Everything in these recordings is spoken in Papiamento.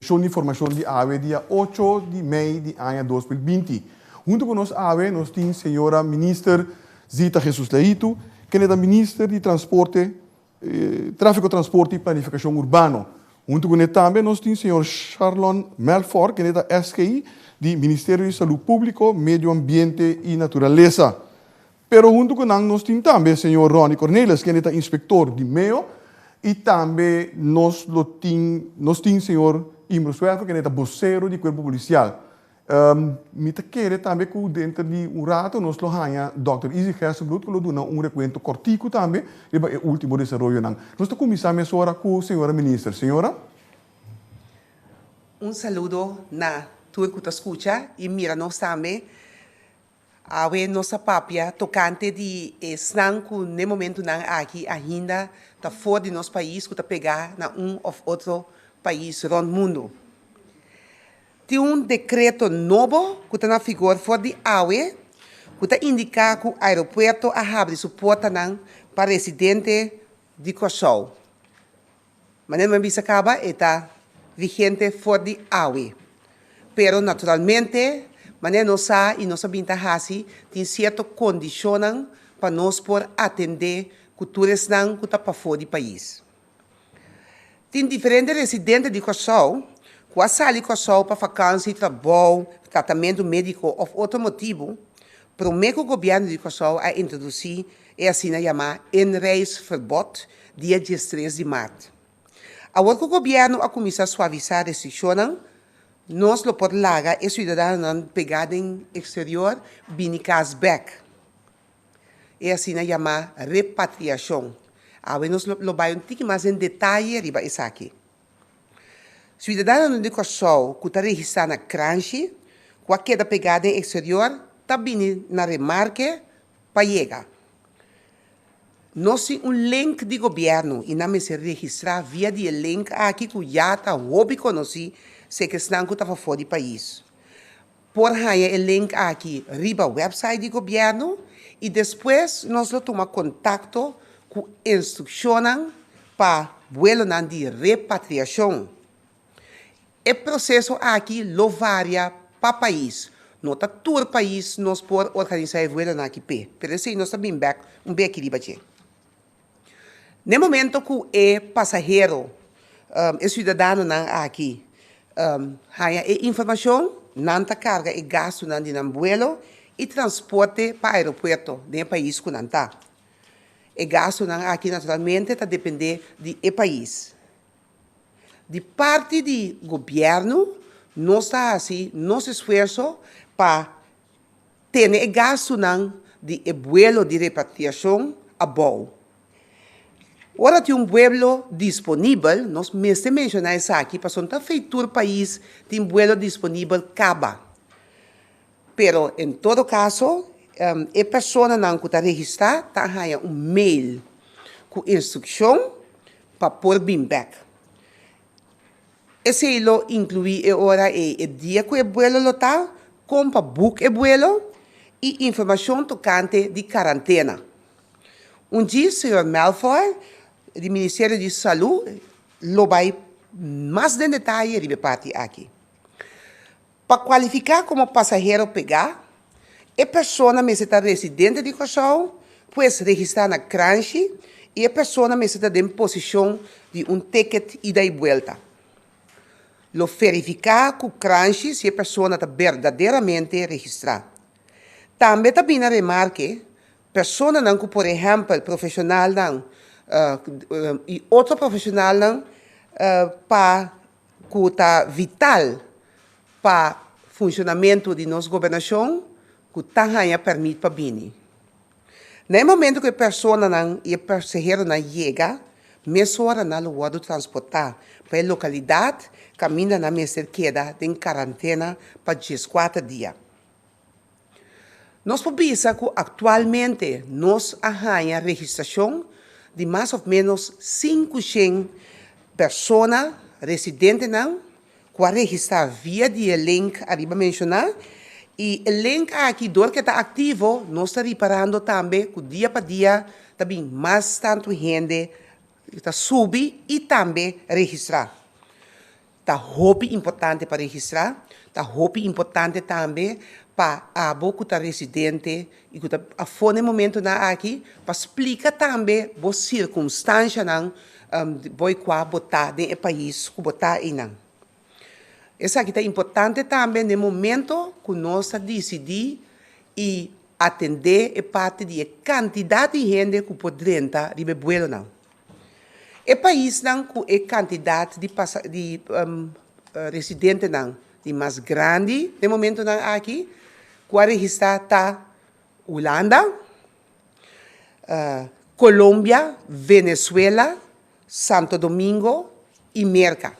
Shon di informashon di awe dia ocho di mei di aña 2020. Huntu ku nos awe nos tin señora Minister Zita Jesus Leito, kende ta Minister di Transporte, Tráfiko, Transporte i Planifikashon Urbano. Huntu kuné tambe nos tin señor Sharlon Melfor, kende ta SGI di Ministerio di Salú Públiko, Medio Ambiente i Naturalesa. Pero huntu ku nan nos tin tambe señor Ronnie Cornelis, kende ta inspektor di meo, i tambe nos lo tin nos tin señor Imro Suerto, kende ta bosero di Kuerpo Polisial. Mi ta kere tambe ku denter di un rato nos lo haña dòkter Izzy Gerstenbluth ku lo duna un rekuento kòrtiku tambe riba e último desaroyonan. Nos ta kuminsá mesora ku señora minister. Señora. Un saludo na tur ku ta skucha i mira nos tambe. Awe nos a papia tokante di esnan ku n'e momentunan aki ainda ta for di nos pais ku ta pegá na un òf otro pais rònt mundu. Tin un dekreto nobo ku ta na figor for di awe ku ta indiká ku aeropuerto a habri su portanan pa residente di Kòrsou. Manera mi a bisa kaba e ta vigente for di awe. Pero naturalmente, manera nos sa i nos a bin ta hasi, tin sierto kondishonnan pa nos por atendé ku tur esnan ku ta pafó di pais. Tin diferente residente di Kòrsou ku a sali Kòrsou pa fakansi, trabou, tratamentu médiko òf otro motibu promé ku gobièrnu di Kòrsou a introdusí e asina yamá inreisverbod dia 13 di mart. Awor ku gobièrnu a kuminsá suavisá restrikshonnan, nos lo por laga e siudadanonan pegá den eksterior bini kas bèk. E asina yamá repatriashon. Awe nos lo bai un tiki mas den detaye riba esaki. Siudadanonan di Kòrsou ku ta registrá na Kranshi ku a keda pegá den eksterior ta bini na remarke pa yega. Nos tin un link di gobièrnu i nan mester registrá via di e link aki ku ya ta hopi konosí seka esnan ku ta pafó di pais. Por haña e link aki riba wèpsait di gobièrnu i despues nos lo tuma kontakto ku instrukshonnan pa buelonan di repatriashon. E proseso aki lo varia pa pais. No ta tur pais nos por organisá e vuelonan aki p'e, pero esei nos ta bin bèk un beki riba dje. N'e momento ku e pasahero, e siudadanonan aki haña e informashon, nan ta karga e gastunan di nan vuelo i transporte pa aeropuerto den e pais ku nan ta. E gastunan aki naturalmente ta dependé di e pais. Di parti di gobièrnu nos ta hasi nos esfuerso pa tene e gastunan di e buelo di repatriashon abou. Ora tin un buelo disponibel, nos mester menshoná esaki pasobra no ta fei tur pais tin buelo disponibel kaba. Pero en todo kaso e personanan ku ta registrá ta haña un mail ku instrukshon pa por bin bèk. Esei lo inkluí e ora ei, e dia ku e buelo lo ta, kon pa buk e buelo i informashon tokante di karantena. Un djis señor Melfor di Ministerio di Salú lo bai mas den detaye riba e parti aki. Pa kualifiká komo pasahero pegá, e persona mester ta residente di Kòrsou, pues registrá na Kranshi, i e persona mester ta den posishon di un ticket ida i buelta. Lo verifiká ku Kranshi si e persona ta berdaderamente registrá. Tambe ta bini na remarke personanan ku por ehèmpel profeshonalnan i otro profeshonalnan pa ku ta vital pa funshonamentu di nos gobernashon ku ta haña pèrmit pa bini. Na e momentu ku e personanan i e pasaheronan yega, mesora nan lo wòrdu transportá pa e lokalidat kaminda nan mester keda den karantena pa 14 dia. Nos por bisa ku aktualmente nos a haña registrashon di mas òf ménos 500 persona, residentenan, ku a registrá via di e link ariba menshoná i e link aki dor ku e ta aktivo nos ta riparando tambe ku dia pa dia ta bin mas tantu hende ta subi i tambe registrá. Ta hopi importante pa registrá, ta hopi importante tambe pa abo ku ta residente i ku ta afó na e momentunan aki pa splika tambe bo sirkunstanshanan bo i kua bo ta den e pais ku bo ta einan. Esaki ta importante tambe na e momento ku nos ta disidí i atendé e parti di e kantidat di hende ku por drenta riba e buelonan. E paisnan ku e kantidat di pasa di residentenan di mas grandi den momentonan aki ku a registrá ta Hulanda, Colombia, Venezuela, Santo Domingo i Merka.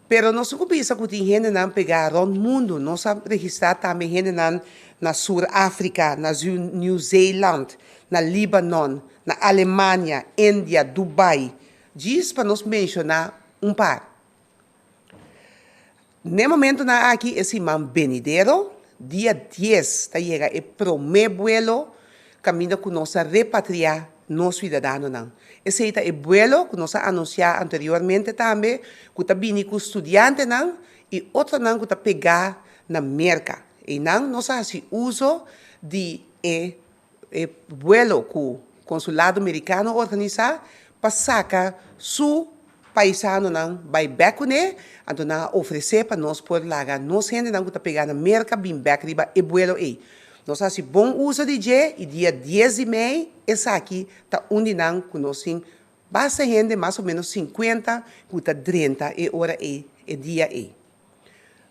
Pero nos no ku bisa ku tin hendenan pegá rònt mundu. Nos a registrá tambe hendenan na Sur Afrika, na New Zeeland, na Libanon, na Alemania, India, Dubai, djis pa nos menshoná un par. N'e momentunan aki e siman benidero, dia dies, ta yega e promé buelo kaminda ku nos a repatriá nos siudadanonan. Esei ta e buelo ku nos a anunsiá anteriormente tambe ku ta bini ku studiantenan i otronan ku ta pegá na Merka. Einan nos a hasi uso di e e buelo ku Konsulado Merikano organisá pa saka su paisanonan bai bèk kuné, anto nan a ofresé pa nos por laga nos hendenan ku ta pegá na Merka bin bèk riba e buelo ei. Nos a hasi bon uso di dje i dia dies di mei esaki ta un di nan ku nos tin basta hende, mas o ménos sinkuenta, ku ta drenta e ora ei, e dia ei.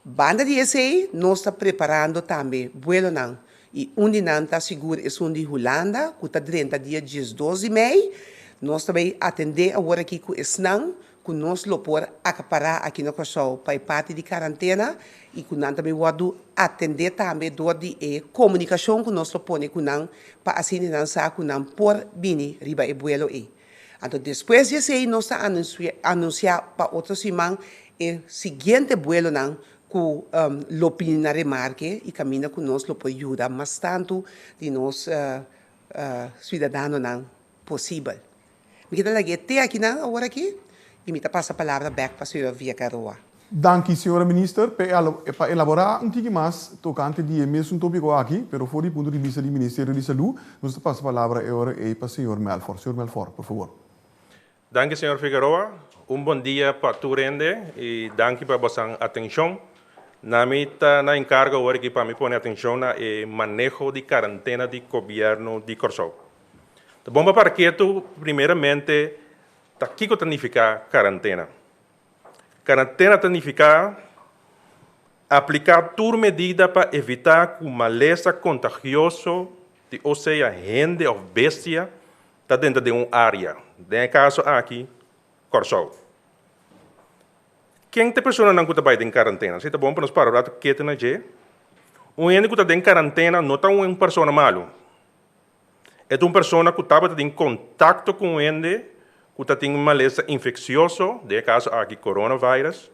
Banda di esei nos ta preparando tambe buelonan i un di nan ta sigur esun di Hulanda ku ta drenta dia diesdos di mei. Nos ta bai atendé awor aki ku esnan ku nos lo por akapará aki na Kòrsou pa e parti di karantena i ku nan ta bai wòrdu atendé tambe dor di e komunikashon ku nos lo pone ku nan pa asina nan sa ku nan por bini riba e buelo ei. Anto despues di esei nos ta anunsiá pa otro siman e siguiente buelonan ku lo bini na remarke i kaminda ku nos lo por yuda mas tantu di nos siudadanonan posibel. Mi ke ta lag'é te akinan awor aki i mi ta pasa palabra bèk pa señor Villagaroa. Danki señora Minister pa elabora un tiki mas tocante di e mesun topico aki, pero for di punto di bista di Ministerio di Salud, nos ta pasa palabra e ora ey pa señor Melfor. Señor Melfor, por favor. Danki señor Figueroa. Un bon dia pa tur hende y danki pa bosan atencion. Na mi ta na encargo awor aki pa mi pone atencion na e maneho di carantena di Gobierno di Corsou. Ta bon pa para ketu primeramente ta kico ta nifica carantena. Karantena ta nifiká apliká tur medida pa evitá ku malesa kontagioso di o sea hende òf bestia ta drenta den un área, den e kaso aki Kòrsou. Ken ta e personanan ku ta bai den karantena? Esei ta bon pa nos para un ratu ketu na dje. Un hende ku ta den karantena no ta un persona malu. E ta un persona ku tabata den kontakto ku un hende ku ta tin un malesa infeksioso, den e kaso aki coronavirus,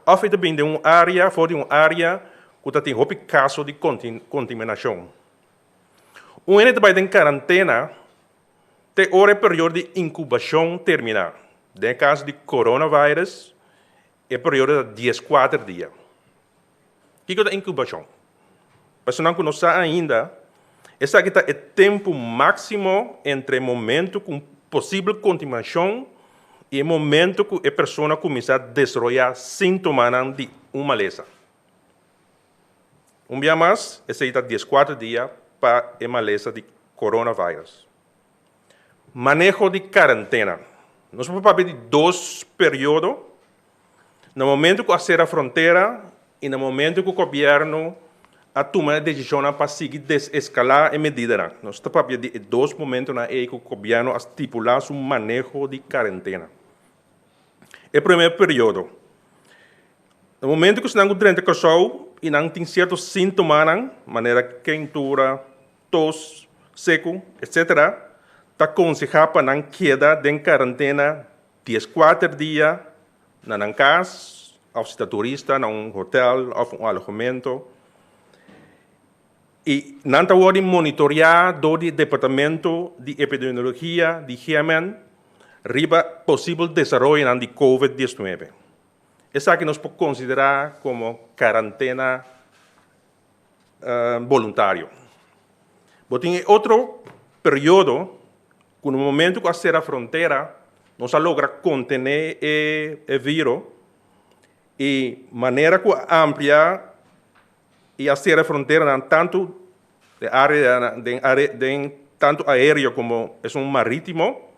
òf e ta bin den un área, for di un área ku ta tin hopi kaso di kontaminashon. Un hende ta bai den karantena te ora e periodo di inkubashon terminá. Den e kaso di coronavirus, e periodo ta dieskuater dia. Kiko ta inkubashon? Pa esnan ku no sa ainda, esaki ta e tempu máksimo entre e momentu ku un posibel kontaminashon i e momentu ku e persona kuminsá desaroyá síntomanan di un malesa. Un bia mas, esei ta dieskuater dia pa e malesa di coronavirus. Maneho di karentena. Nos por papia di dos periodo. Na momento ku a sera frontera i na momento ku gobièrnu a tuma e desishonnan pa sigui deseskalá e medidanan. Nos ta papia di e dos momentonan ei ku gobièrnu a stipulá su maneho di karentena. E promé periodo, na momento ku esnan ku drenta Kòrsou i nan tin sierto síntomanan manera keintura, tos seku, etc. Ta konsehá pa nan keda den karantena dieskuater dia na nan kas òf si ta turista na un hotèl òf un alohamentu. I nan ta wòrdu monitoriá dor di Departamento di Epidemiologia di GMN. riba posibel desaroyonan di Covid 19. Esaki nos por konsiderá komo karantena boluntario. Bo tin e otro periodo ku na momento ku a sera frontera nos a logra kontené e viro i manera ku a amplia i a sera fronteranan tantu den área den área den tantu aéreo komo esun marítimo.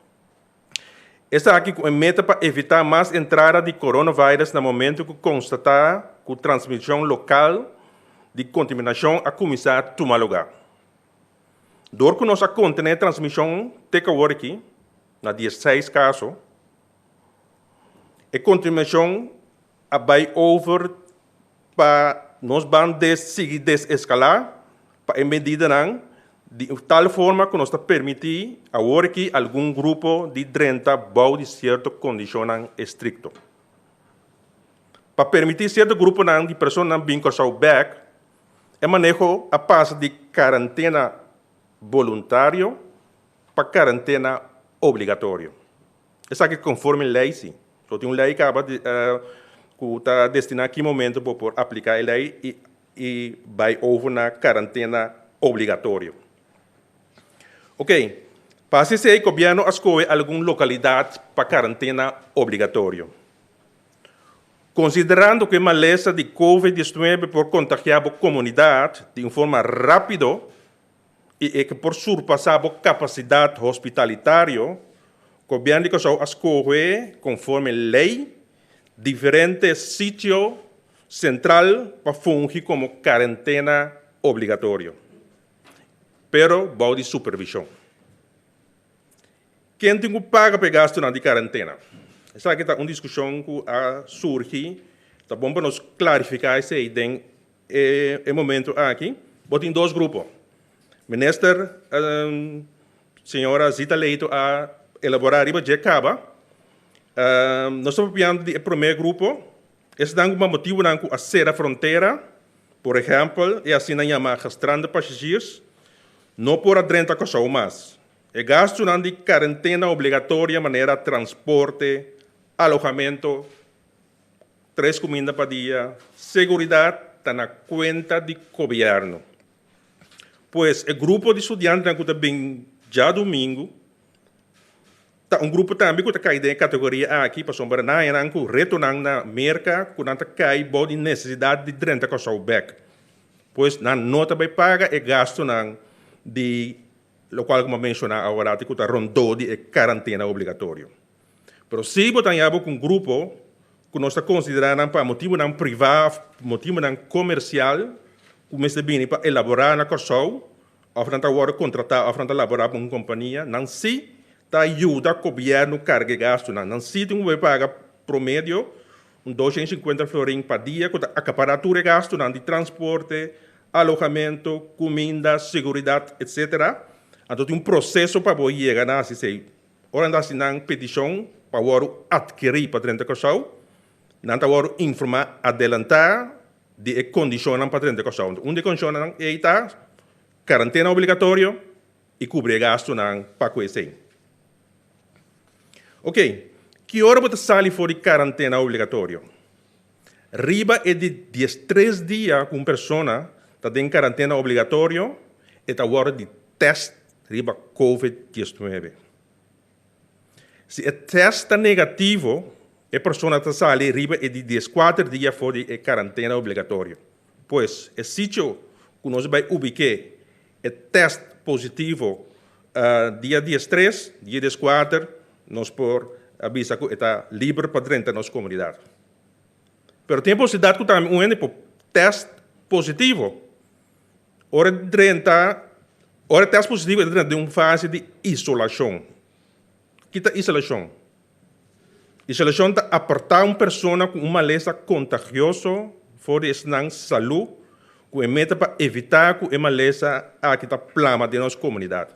Esaki ku e meta pa evitá mas entrada di coronavirus na momentu ku konstatá ku transmishon lokal di kontaminashon a kuminsá tuma lugá. Dor ku nos a kontené transmishon te ku awor aki, na diesseis kaso, e kontaminashon a bai over pa nos ban des sigui deseskalá pa e medidanan di un tal forma ku nos ta permití awor aki algun grupo di drenta bou di sierto kondishonnan estrikto. Pa permití sierto gruponan di personanan bin Kòrsou bèk, e maneho a pasa di karantena boluntario pa karantena obligatorio. Esaki konforme lei si. So tin un lei kaba ku ta destiná ki momento bo por apliká e lei i i bai over na karantena obligatorio. Ok, pa hasi esei gobièrnu a skohe algun lokalidat pa karantena obligatorio. Konsiderando ku e malesa di Covid 19 por kontagiá bo komunidat di un forma rápido i e ke por surpasá bo kapasidat hospitalitario, gobièrnu di Kòrsou a skohe konforme lei diferente sitio sentral pa fungi komo karentena obligatorio, pero bou di supervishon. Ken tin ku paga pa e gastunan di karentena? Esaki ta un diskushon ku a surgi, ta bon pa nos klarifiká esei den e momento aki. Bo tin dos grupo. Minister señora Zita Leito a elabora riba dje kaba. Nos ta papiando di e prome grupo, esnan ku pa motibunan ku a sera frontera, por ehèmpel e asina yama gestrande passagiers, no por a drenta Kòrsou mas. E gastunan di karentena obligatoria manera transporte, alohamentu, Tres kuminda pa dia, seguridat ta na kuenta di gobièrnu. Pues e grupo di studiantenan ku ta bin djadumingu ta un grupo tambe ku ta kai den e kategoria aki pasobra nan haña nan ku retonan na Merka ku nan ta kai bou di nesesidat di drenta Kòrsou bèk. Pues nan no ta bai paga e gastunan di lokual ku mi a menshoná aworati ku ta rondó di e karantena obligatorio. Pero si bo ta haña bo ku un grupo ku nos ta konsiderá nan pa motibunan privá òf motibunan komersial ku mester bini pa elaborá na Kòrsou òf nan ta wòrdu kontratá òf nan ta laborá pa un kompania, nan sí ta yuda gobièrnu karga e gastunan. Nan sí tin ku bai paga promedio un 250 florin pa dia ku ta akapará tur e gastunan di transporte, alohamentu, kuminda, seguridat, etsetera. Anto tin un proseso pa bo yega na hasi esei. Ora nan ta hasi nan petishon pa wòrdu atkerí pa drenta Kòrsou, nan ta wòrdu informá adelantá di e kondishonnan pa drenta Kòrsou. Un di e kondishonnan ei ta karantena obligatorio i kubri e gastunan pa ku esei. Oke, ki ora bo ta sali for di karantena obligatorio? Riba e di diestres dia ku un persona ta den karantena obligatorio, e ta wòrdu di tèst riba Covid 19. Si e tèst ta negativo, e persona ta sali riba e di dieskuater dia for di e karantena obligatorio. Pues, e sitio ku nos bai ubiké e tèst positivo dia diestres, dia dieskuater, nos por bisa ku e ta liber pa drenta nos komunidat. Pero tin e posibilidat ku tambe un hende por tèst positivo. Ora e drenta, ora e tèst positivo e ta drenta den un fase di isolashon. Ki ta isolashon? Isolashon ta apartá un persona ku un malesa kontagioso for di esnan salú ku e meta pa evitá ku e malesa aki ta plama den nos komunidat.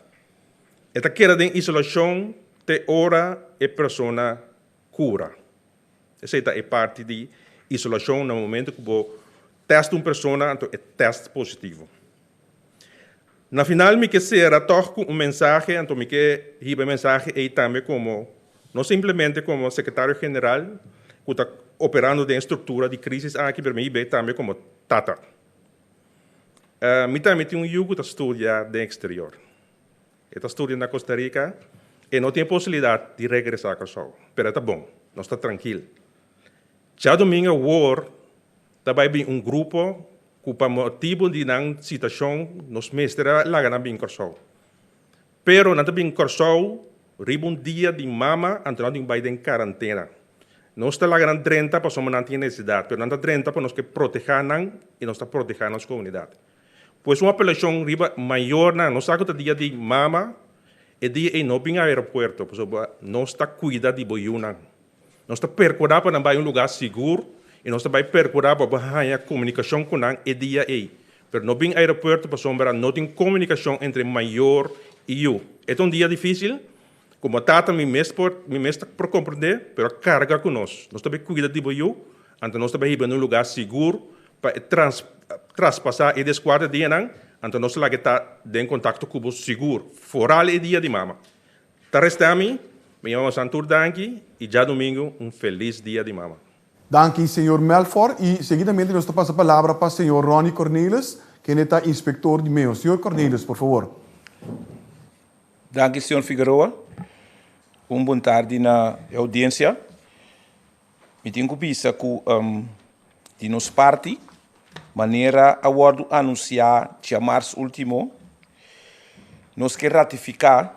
E ta keda den isolashon te ora e persona kura. Esei ta e parti di isolashon na momento ku bo tèst un persona anto e tèst positivo. Na final mi ke sera tòg ku un mensahe anto mi ke hiba e mensahe ei tambe komo. No simplemente komo sekretario general ku ta operando den e struktura di krísis aki, pero mi hib'é tambe komo tata. Mi tambe tin un yu ku ta studia den eksterior. E ta studia na Costa Rica, e no tin e posibilidat di regresá Kòrsou, pero e ta bon, nos ta trankil. Djadumingu awor ta bai bin un grupo ku pa motibu di nan situashon nos mester a laga nan bin Kòrsou. Pero nan ta bin Kòrsou riba un dia di mama anto nan tin ku bai den karantena. Nos ta laga nan drenta pasobra nan tin e nesesidat, pero nan ta drenta pa nos ke protehá nan i nos ta protehá nos komunidat. Pues un apelashon riba mayornan, nos sa ku ta dia di mama, e dia ei no bin aeropuerto pasobra nos ta kuida di bo yunan. Nos ta perkurá pa nan bai un lugá sigur i nos ta bai perkurá pa bo haña komunikashon ku nan e dia ei. Pero no bin aeropuerto pasobra no tin komunikashon entre mayor i yu. E ta un dia difísil, komo tata mi mes por mi mes ta por komprendé, pero a karga ku nos. Nos ta bai kuida di bo yu, anto nos ta bai hiba na un lugá sigur pa e trans traspasá e deskuarta dianan, anto nos ta laga e ta den kontakto ku bo sigur, foral e dia di mama. Ta resta mi, mi yama bosan tur danki y djadumingu un feliz dia di mama. Danki señor Melfor y seguidamente nos ta pasa palabra pa señor Ronny Cornelis kende ta inspector di meo. Señor Cornelis por favor. Danki señor Figueroa. Un bon tardi na e audiencia. Mi tin ku bisa ku di nos parti, manera a wòrdu anunsiá djamars último, nos ke ratifiká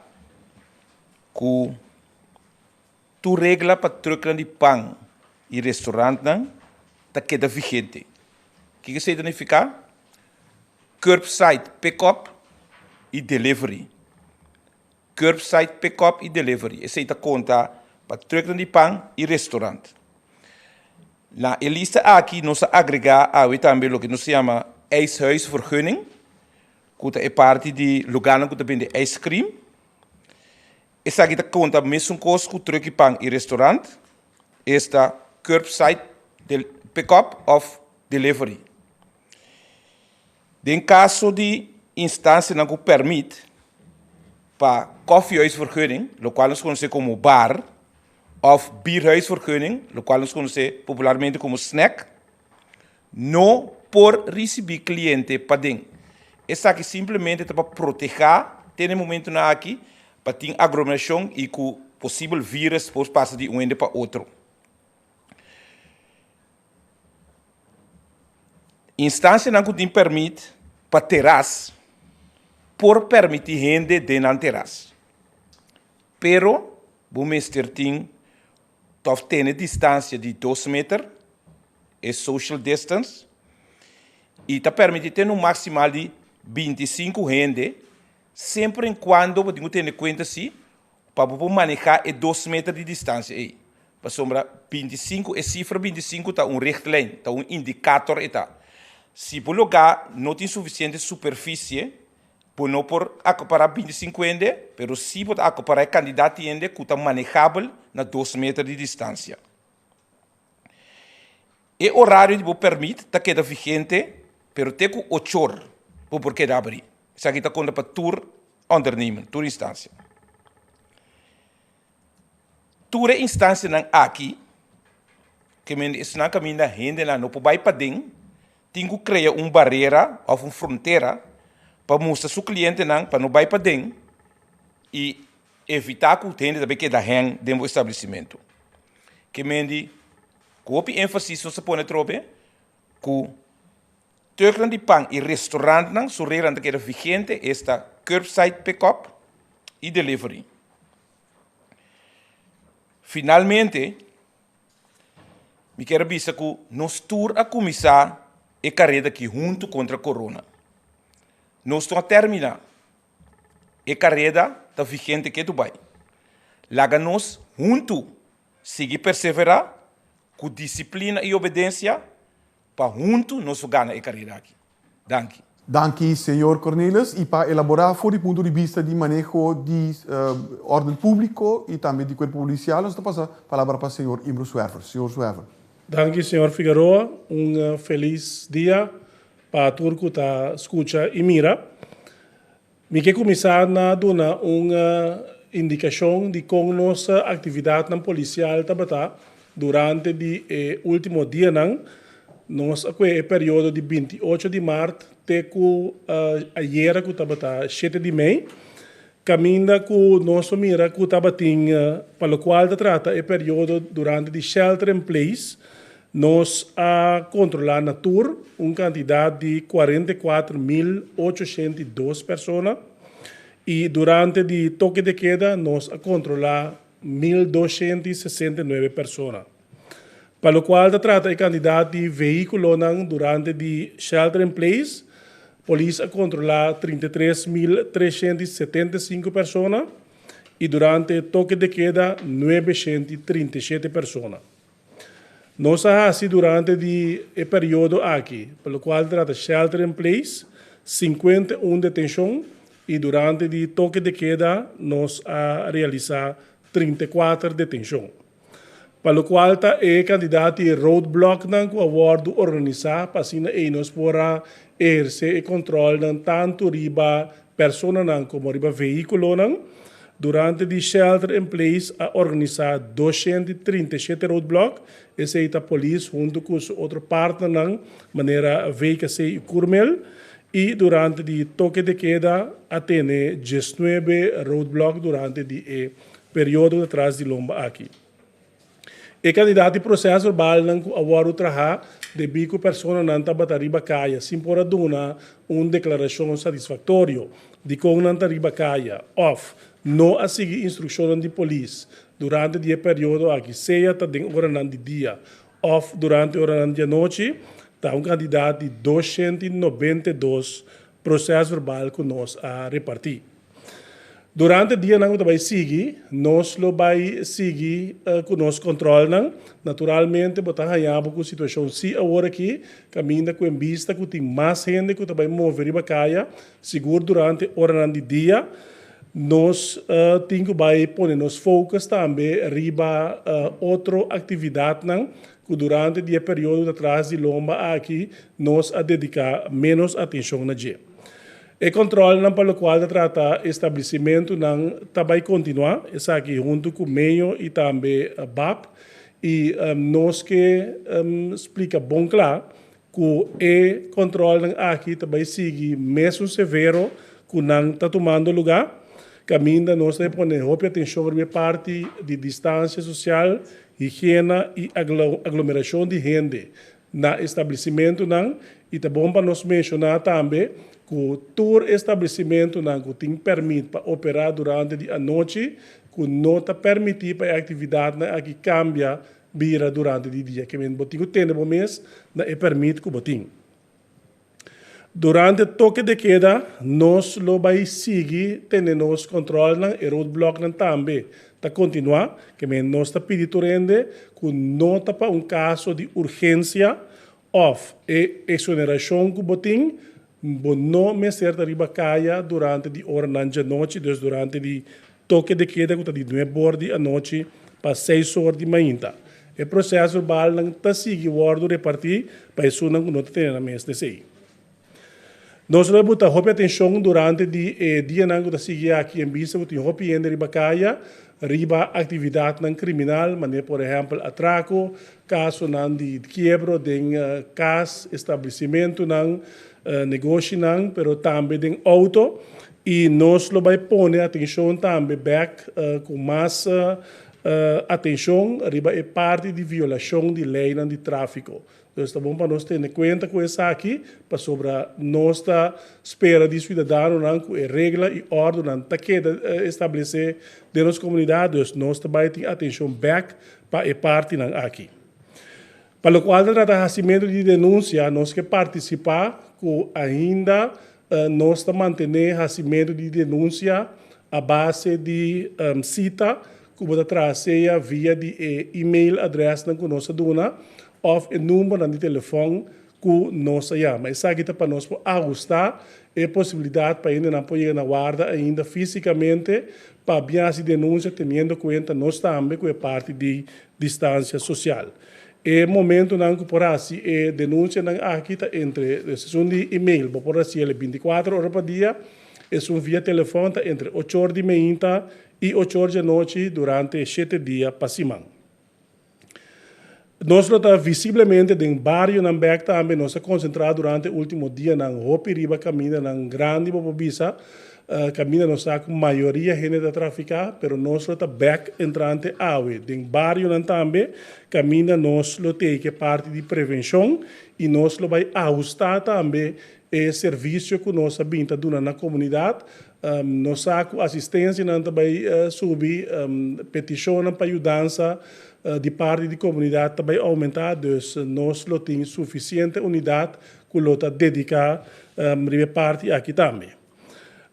ku tur regla pa trùknan di pan i restorantnan ta keda vigente. Kiko esei ta nifiká? Curbside pick-up i delivery. Curbside pick-up i delivery. Esei ta konta pa trùknan di pan i restorant. Na e lista aki nos a agregá awe tambe loke nos ta yama ijshuisvergunning, ku ta e parti di lugánan ku ta bende ijskrim. Esaki ta konta mesun kos ku trùk di pan i restorant, esta curbside pick-up òf delivery. Den kaso di instansianan ku pèrmit pa kòfiehuisvergunning, lokual nos konosé komo bar, òf bierhuisvergunning, lokual nos konosé popularmente komo snèk, no por risibí kliente paden. Esaki simplemente ta pa protehá te na e momentunan aki pa tin aglomerashon i ku posibel vírùs por pasa di un hende pa otro. Instansianan ku tin pèrmit pa teras por pèrmití hende den nan teras, pero bo mester tin òf tene distansia di dos meter, e social distance, i ta pèrmití tene un maksimal di 25 hende, semper en kuando bo tin ku tene kuenta si Pa bo por manehá e dos meter di distansia ei. Pasobra 25, e sifra 25 ta un richtlijn, ta un indikator e ta. Si bo lugá no tin sufisiente superfisie, bo no por akapará 25 hende, pero sí bo ta akapará e kantidat di hende ku ta manehabel na dos meter di distansia. E orario di bo pèrmit ta keda vigente, pero te ku ochor bo por keda abrí. Esaki ta konta pa tur ondernemer, tur instansia. Tur e instansianan aki, ke men esnan kaminda hendenan no por bai paden, tin ku krea un barera òf un frontera pa mustra su klientenan pa no bai paden i evitá ku hende ta bai keda hèn den bo establesimentu. Ke men di ku hopi énfasis nos ta pone atrobe ku Turknan di pan i restorantnan su reglanan ta keda vigente, esta curbside pick-up i delivery. Finalmente, mi kier a bisa ku nos tur a kuminsá e kareda aki huntu kontra corona. Nos no a terminá. E kareda ta vigente ketu bai. Laga nos huntu sigui perseverá ku disiplina i obedensia Pa huntu nos por gana e karera aki. Danki. Danki señor Cornelis y pa elabora for di punto di bista di maneho di orden publico y tambe di cuerpo policial nos ta pasa palabra pa señor Imro Zwerver. Señor Zwerver. Danki señor Figueroa, un feliz dia pa tur cu ta scucha y mira. Mi ke cuminsa na duna un. indikashon di kon nos aktividatnan polisial tabata durante di e último dianan. Nos a kue e periodo di 28 di mart te ku ayera ku tabata 7 di mei, kaminda ku nos a mira ku tabatin, pa lokual ta trata e periodo durante di shelter in place, nos a kontrolá na tur un kantidat di 44.802 persona i durante di toke de keda nos a kontrolá 1.269 persona. Pa lokual ta trata e kantidat di vehíkulonan durante di shelter in place, polis a kontrolá 33.375 persona i durante toke de keda 937 persona. Nos a hasi durante di e periodo aki, pa lokual ta trata shelter in place, 51 detenshon i durante di toke de keda nos a realisá 34 detenshon. Pa lokual ta e kantidat di roadblocknan ku a wòrdu organisá pa asina ei nos por a ehersé e kòntròlnan tantu riba personanan komo riba vehíkulonan. Durante di shelter in place a organisá 237 roadblock, esei ta polis huntu ku su otro partnernan manera VKC i Curmel, i durante di toke de keda a tene 19 roadblock durante di e periodo atras di lomba aki. E kantidat di prosèsverbalnan ku a wòrdu trahá debí ku personanan tabata riba kaya sin por a duna un deklarashon satisfaktorio dikon nan ta riba kaya òf no a sigui instrukshonnan di polis durante di e periodo aki, sea ta den oranan di dia òf durante oranan di anochi, ta un kantidat di 292 prosèsverbal ku nos a repartí. Durante dianan ku ta bai sigui, nos lo bai sigui ku nos kòntròlnan. Naturalmente bo ta haña bo ku situashon si awor aki, kaminda ku en bista ku tin mas hende ku ta bai move riba kaya, sigur durante oranan di dia. Nos tin ku bai pone nos focus tambe riba otro aktividatnan ku durante di e periodo ta tras di lomba aki nos a dediká ménos atenshon na dje. E kòntròlnan pa lokual ta trata establesimentunan ta bai kontinuá, esaki huntu ku MEO i tambe bap. I nos ke splika bon kla ku e kòntròlnan aki ta bai sigui mesun severo ku nan ta tumando lugá, kaminda nos ta pone hopi atenshon riba e parti di distansia sosial, higiena i aglomerashon di hende na establesimentunan i ta bon pa nos menshoná tambe ku tur establesimentunan ku tin pèrmit pa operá durante di anochi ku no ta pèrmití pa e aktividatnan aki kambia bira durante di dia. Ke men bo tin ku tene bo mes na e pèrmit ku bo tin. Durante toke de keda nos lo bai sigui tene nos kòntròlnan, e roadblòknan tambe ta kontinuá. Ke men nos ta pidi tur hende ku no ta pa un kaso di urgensia òf e eksonerashon ku bo tin, bo no mester ta riba kaya durante di oranan djanochi, dus durante di Toke de keda ku ta di nuebe or di anochi pa 6 or di mainta. E proseso verbalnan ta sigui wòrdu repartí pa esunnan ku no ta tene nan mes desei. Nos lo buta hopi atenshon durante di e dianan ku ta sigui aki en bista ku tin hopi hende riba kaya riba aktividatnan kriminal manera por ehèmpel atrako, kasonan di kiebro den kas, establesimentunan, negoshinan, pero tambe den outo. I nos lo bai pone atenshon tambe bèk ku mas atenshon riba e parti di violashon di leinan di tráfiko. Dus ta bon pa nos tene kuenta ku esaki pasobra nos ta spera di siudadanonan ku e regla i òrdunan ta keda establesé den nos komunidat, dus nos ta bai tin atenshon bèk pa e partinan aki. Pa lokual ta trata hasimentu di denunsia, nos ke partisipá ku ainda nos ta mantené hasimentu di denunsia a base di sita ku bo ta traha sea via di e email adrèsnan ku nos a duna òf e numbernan di telefòn ku nos a yama. Esaki ta pa nos por ahustá e posibilidat pa hendenan por yega na warda ainda físikamente pa bin hasi denunsia teniendo kuenta nos tambe ku e parti di distansia sosial. E momentonan ku por hasi e denunsianan aki ta entre, esun di email bo por hasi el 24 ora pa dia, esun via telefòn ta entre 8 or di meinta. i ochor djanochi durante shete dia pa siman. Nos lo ta visiblemente den barionan bek tambe. Nos a konsentrá durante último dianan hopi riba kamindanan grandi bo por bisa, kaminda nos sa ku mayoria hende ta trafiká, pero nos lo ta bek entrante awe den barionan tambe kaminda nos lo tei ke parti di prevenshon i nos lo bai ahustá tambe e servisio ku nos a bin ta duna na komunidat. Nos sa ku asistensianan ta bai subi, petishonnan pa yudansa di parti di komunidat ta bai oumentá, dus nos lo tin sufisiente unidat ku lo ta dediká riba e parti aki tambe.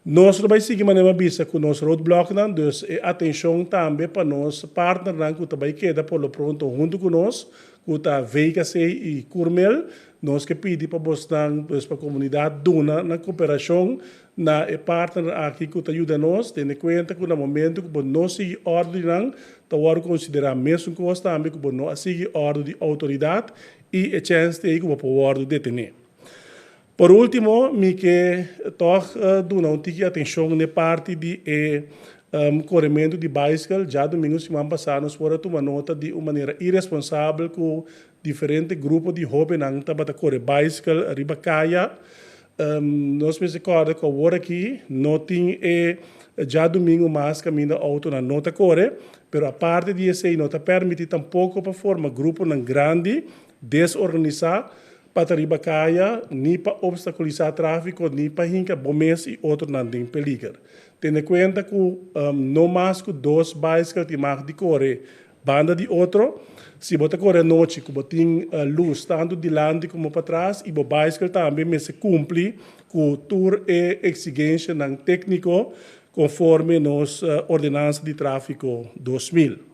Nos lo bai sigui manera mi a bisa ku nos roadblocknan, dus e atenshon tambe pa nos partnernan ku ta bai keda por lo pronto huntu ku nos, ku ta VKC i Curmel, nos ke pidi pa bosnan, dus pa komunidat duna nan koperashon na e partnernan aki ku ta yuda nos, tene kuenta ku na momento ku bo no sigui òrdu di nan, ta wòrdu konsiderá mesun kos tambe ku bo no a sigui òrdu di outoridat i e chèns t'ei ku bo por wòrdu detené. Por último, mi ke tòg duna un tiki atenshon n'e parti di e korementu di baiskel. Djadumingu siman pasá nos por a tuma nota di un manera iresponsabel ku diferente grupo di hóbennan tabata kore baiskel riba kaya. Nos mester kòrda ku awor aki no tin e djadumingu mas kaminda outonan no ta kore, pero aparte di esei no ta pèrmití tampoko pa forma gruponan grandi desorganisá Pa ta riba kaya, ni pa obstakulisá tráfiko ni pa hinka bo mes i otronan den peliger. Tene kuenta ku no mas ku dos baiskel tin mag di kore banda di otro. Si bo ta kore anochi ku bo tin lus tantu dilanti komo patras i bo baiskel tambe mester kumpli ku tur e eksigenshanan tékniko konforme nos Ordenansa di Tráfiko 2000.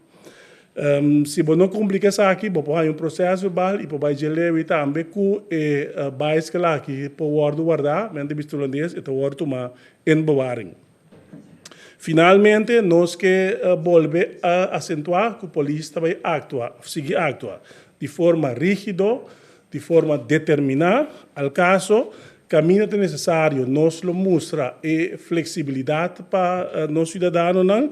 Si bo no kumpli ku esaki, bo por haña un proseso verbal i por bai dje lewi tambe ku e baiskel aki por wòrdu wardá, men ta bisa hulandes, e ta wòrdu tumá in bewaring. Finalmente, nos ke bolbe asentuá ku polis ta bai aktua, òf sigui aktua, di forma rígido, di forma determiná, al kaso kaminda ta nesesario nos lo mustra e fleksibilidat pa nos siudadanonan,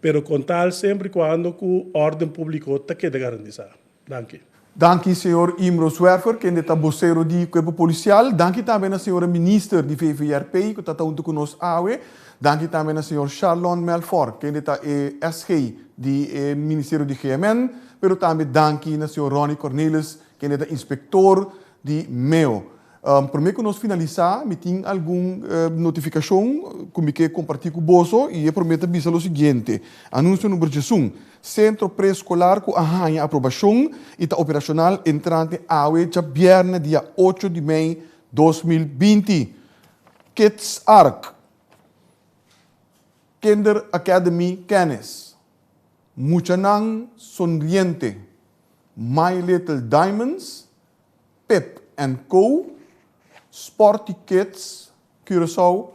pero kontal semper i kuando ku órden públiko ta keda garantisá. Danki. Danki señor Imro Zwerver, kende ta bosero di Kuerpo Polisial. Danki tambe na señora Minister di VVRP ku ta ta huntu ku nos awe. Danki tambe na señor Sharlon Melfor, kende ta e SG di e Ministerio di GMN. Pero tambe danki na señor Ronnie Cornelis, kende ta inspektor di meo. Promé ku nos finalisá, mi tin algun notifikashon ku mi ke kompartí ku boso i e promé ta bisa lo siguiente, Anunsio number diesun, Sentro preeskolar ku a haña aprobashon i ta operashonal entrante awe djabièrnè dia ocho di mei 2020, Kids Ark, Kinder Academy Kennis, Muchanan Sonriente, My Little Diamonds, Pip and Co, Sporty Kids, Curaçao,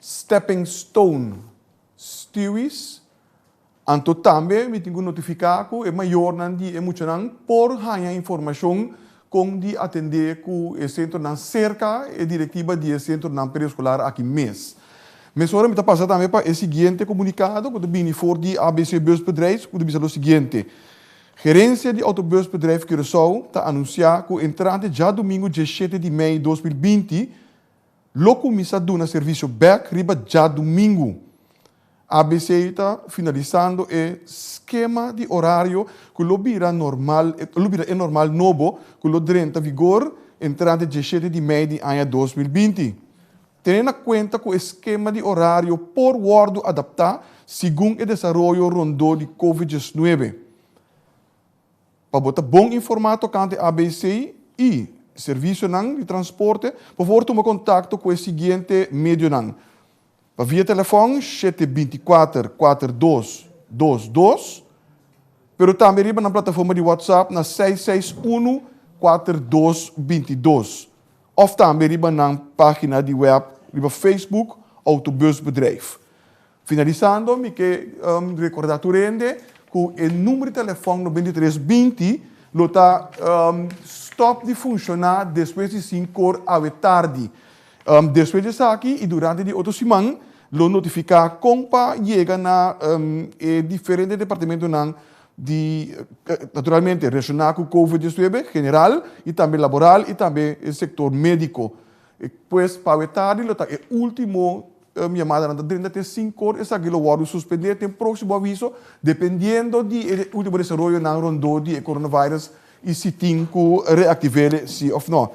Stepping Stone, Stewies. Anto tambe mi tin ku notifiká ku e mayornan di e muchanan por haña informashon kon di atendé ku e sentronan serka e direktiva di e sentronan preeskolar aki mes. Mesora mi ta pasa tambe pa e siguiente komunikado ku ta bini for di ABC Busbedrijf ku ta bisa lo siguiente, Gerensia di Autobusbedrijf Curaçao ta anunsiá ku entrante djadumingu diesshete di mei 2020 lo kuminsá duna servisio bèk riba djadumingu. ABC ta finalisando e skema di orario ku lo bira normal lo bira e normal nobo ku lo drenta vigor entrante diesshete di mei di aña 2020. Tene na kuenta ku e skema di orario por wòrdu adaptá segun e desaroyo rondó di Covid 19. Pa bo ta bon informá tokante ABC i servisionan di transporte, por favor tuma kontakto ku e siguiente medionan, pa via telefòn 7 24 4 2 2 2, pero tambe riba nan plataforma di WhatsApp na 661 4 2 22. Of tambe riba nan pagina di web riba Facebook Autobusbedrijf. Finalisando mi ke recorda tur hende cu e numero di telefon 93 20 lo ta stop di funciona despues di sinku or awe tardi. Despues di esaki y durante di otro siman. Lo notifiká kon pa yega na e diferente departamentonan di, naturalmente relashoná ku Covid diesnuebe, general i tambe laboral i tambe e sektor médiko. Pues pa awe tardi lo ta e último yamadanan ta drenta te sinkor, esaki lo wòrdu suspendé te próksimo aviso, dependiendo di e último desaroyonan rondó di e coronavirus i si tin ku reaktiv'é si òf nò.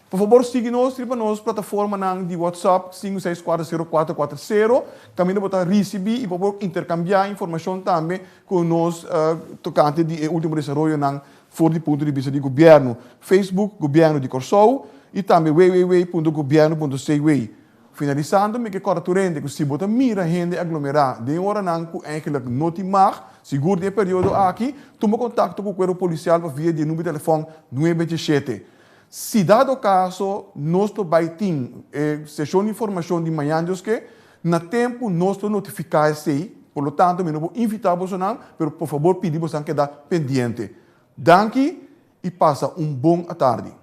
Por fabor sigui nos riba nos plataformanan di WhatsApp sinku seis kuater sero kuater kuater sero kaminda bo ta risibí i bo por interkambiá informashon tambe ku nos tokante di e último desaroyonan for di punto di bista di gobièrnu. Facebook Gobièrnu di Kòrsou i tambe www.gobièrnu.cw. Finalisando mi ke kòrda tur hende ku si bo ta mira hende aglomerá den oranan ku eigenlijk no tin mag, sigur den e periodo aki, tuma kontakto ku kuerpo polisial pa via di e number di telefòn nuebe djeshete. Si dado kaso nos lo bai tin e seshon di informashon di mañan Dios ke, na tempu nos lo notifiká esei, por lo tanto mi no por invitá bosonan, pero por fabor pidi bosonan keda pendiente. Danki i pasa un bon atardi.